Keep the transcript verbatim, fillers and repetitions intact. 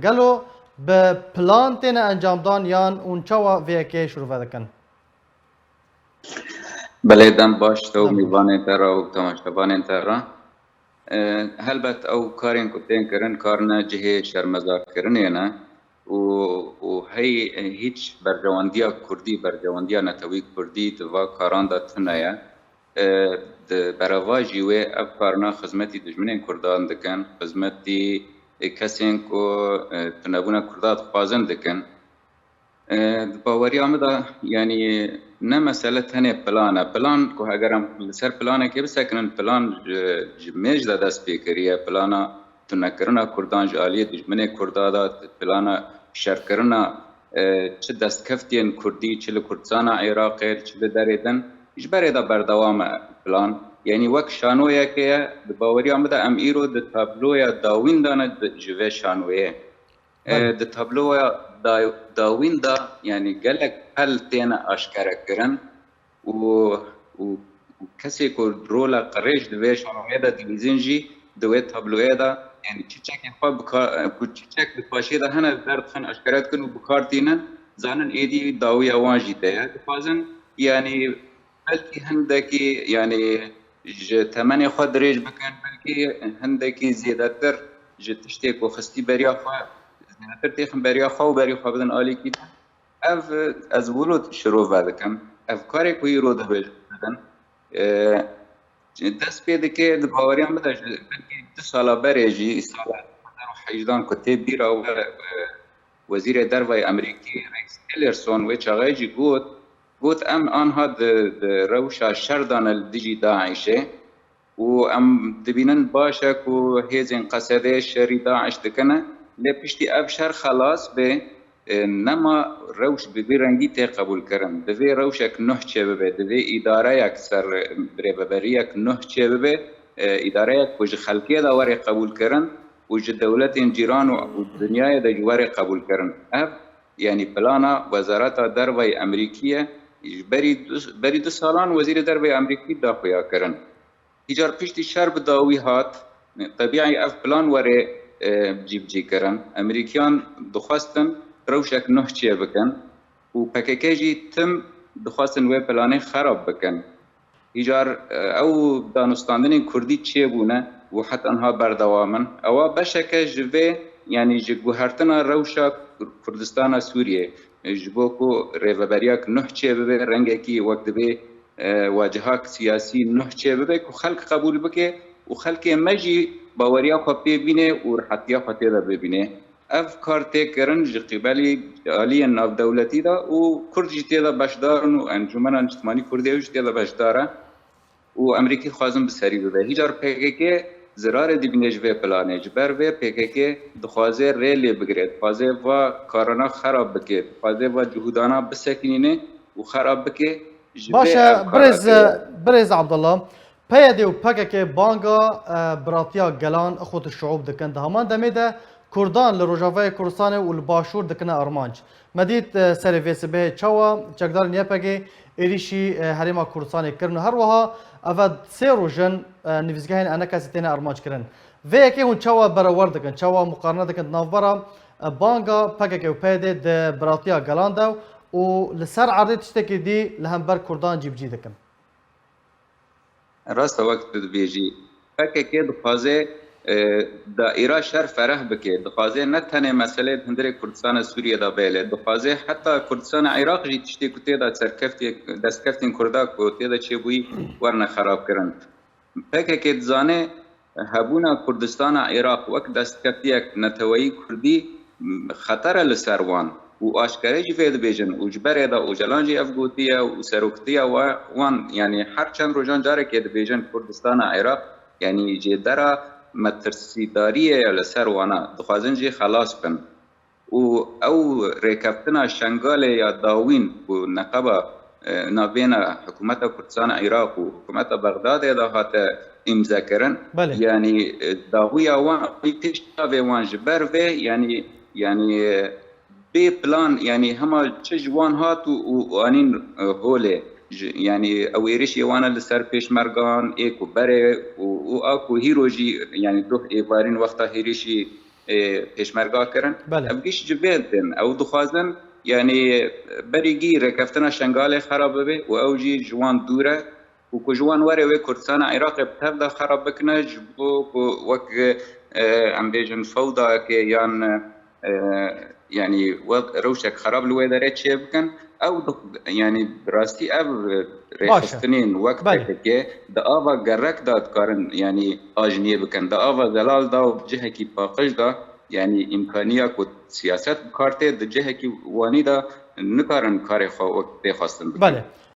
Gelo bi plan têne encamdan yan hûn çawa vê yekê şirove dikin? Belê, dem baş te û mîvanên te re û temaşevanên te re. E, helbet ew karên ku tên kirin kar ne cihê şermezarkirinê ne û, û hey, e, hîç berjewendiya kurdî, berjewendiya netewî kurdî di va karan de tune ye. E, di berevajî wê ev karina xizmetî dijminên kurdan dikin, xizmetî, e, kesên ku, e, tunebûna kurda dixwazin dikin. E, di baweriya min de, yanî ne mesele tenê plan e. Plan ku heger em li ser planekê bisekinin, plan ji, ji mêj de dest pê kiriye. Plana tunekirina kurdan ji aliyê dijminê kurda de, plana şerkirina, e, çi destkeftiyên kurdî, çi li Kurdistana Iraqê, çi li derê din, ji berê de berdewam e plan. Yanî wek şanoyekê ye, di baweriya min de em îro di tabloya dawîn de ne di, ji vê şanoyê. E, Belê. Di tabloya da-, dawîn de, yanî gelek pel têne aşkerekirin û, û, û kesê ku rola qirêj di vê şanoyê de dilîzin jî di wê tabloyê de, yanî çiçekên xwe bika-, ku çiçek di paşê de hene berdixin, aşkere dikin û bi kar tînin, zanin êdî dawiya wan jî tê ye. Dixwazin, yanî belkî hindekî, yanî ji temenê xwe dirêj bikin, belkî hindekî zêdetir ji tiştê ku xistî beriya xwe, zêdetir têxin beriya xwe û berî xwe bidin alîkî din. Ev ez wilo şirove dikim. Ev karê ku îro dibêjin, e, dest pê dike, di baweriya min de ji belkî du sala berê jî, sala du hezar û hejdan ku tê bîra we, e, Wezîrê Derve yê Amerîkî Rex Tillerson wê çaxê jî got, got, em anha di, di rewşa şer de ne li dijî DAIŞê û em dibînin baş e ku hêzên Qesedê şerî DAIŞ dikine, lê piştî ev şer xelas bê, e, nema rewş bi vî rengî tê qebûlkirin. Divê rewşek nuh çêbibe, divê îdareyek ser, e, birêveberiyek nuh çêbibe, e, îdareyek ku ji xelkê de were qebûlkirin û ji dewletên cîran û, û dinyayê de jî were qebûlkirin. Ev, yanî plana Wezareta Derve yê Amerîkî ye. Ji berî du, berî du salan Wezîrê Derve yê Amerîkî da xuya kirin. Îcar piştî şer bi dawî hat, tebîî ev plan were, e, cîbicî kirin. Amerîkiyan dixwestin rewşek nuh çêbikin û P K K jî tim dixwestin wê planê xerab bikin. Îcar, e, ew danûstandinên kurdî çêbûne û heta niha berdewam in. Ewa beşeke ji vê, yanî ji guhertina rewşa Kur-, Kurdistana Sûriyê, e, ji bo ku rêveberiya nuh çêbibe, rengekî wek divê, e, wacihak siyasî nuh çêbibe ku xelk qebûl bike û xelkê me jî baweriya xwe pê bîne û rihetiya xwe tê de bibîne. Ev kar tê kirin ji qîbelî aliyên navdewletî de û Kurd jî tê de beşdar in û Encûmena Niştimanî Kurdê jî tê de beşdar e û Amerîkî dixwazin bi serî bibe. Hîcar P K K zirarê dibîne ji vê planê. Ji ber vê P K K dixwaze rê lê bigire, dixwaze va karana xerab bike, dixwaze va cihûdana bisekinîne û xerab bike. Ji vê Baş e, ev kara birêz, tê. Birêz Abdullah, P Y D û P K K banga, e, biratiya gelan, ixwet şuûb dikin. Di heman demê de Kurdan li Rojavayê Kurdistanê û li Başûr dikine armanc. Me dît, e, serê vê sibehê çawa çekdarên Y P G êrîşî, e, Herêma Kurdistanê kirin û her wiha ev e sê roj in, e, nivîsgehên enekesî têne armanc kirin. Vê yekê hûn çawa berewer dikin, çawa muqarene dikin di navbera, e, banga P K K û P Y D di biratiya gelan de û li ser erdê tiştekî dî li hember Kurdan cîbicî dikin? Rast e, wek tu dibêjî, P K K dixwaze, e, daîra şer fereh bike. Dixwaze ne tenê meseleyê di hundirê Kurdistana Sûriyê de bê, lê dixwaze heta Kurdistana Iraq jî tiştê ku tê de serkeftiyê, destkeftên Kurda ku tê de çêbûyî werine xerabkirin. P K K dizane hebûna Kurdistana Iraq wek destkeftiyek neteweyî Kurdî xeter e li ser wan û aşkere jî vê dibêjin û ji berê de Ocalan jî ev gotiye û seroktiya wa-, wan, yanî her çend rojan carekê dibêjin Kurdistana Iraq, yanî jêdera metirsîdariyê ye li ser wana, dixwazin jî xelas bin. Û ew rêkeftina Şengalê ya dawîn ku neqeba, e, navbêna hikûmeta Kurdistana Iraq û hikûmeta Bexdadê de hate îmzekirin, Belê. yanî, e, daxuya wan pêş çavê wan ji ber vê, yanî, yanî, e, bê plan, yanî hema çi ji wan hat û, û anîn, e, holê. Ji, yanî ew êrişê wan e li ser pêşmergan, ê ku berê û, û a ku hîro jî, yanî doh êvarîn wexta hêrişî e, pêşmerga kirin. Belê. Ev giş ji vê tên. Ew dixwazin, yanî berî gî rêkeftina Şengalê xerab bibe û ew jî ji wan dûr e û ku ji wan were wê Kurdistana Iraqê bi tev de xerab bikine, ji bo ku wek, e, em bêjin fewdayekê yan, e, yanî we-, rewşek xerab li wê derê çêbikin. Ew di-, yanî bi rastî ev Baş e. rêxistinên wek Belê. P K K di ava gerek de dikarin, yanî ajniyê bikin. Di ava zelal de û cihekî paqij de, yanî îmkaniya ku siyaset bi kar tê, di cihekî wanî de nikarin karê xwe wek tê xwestin bikin. Belê.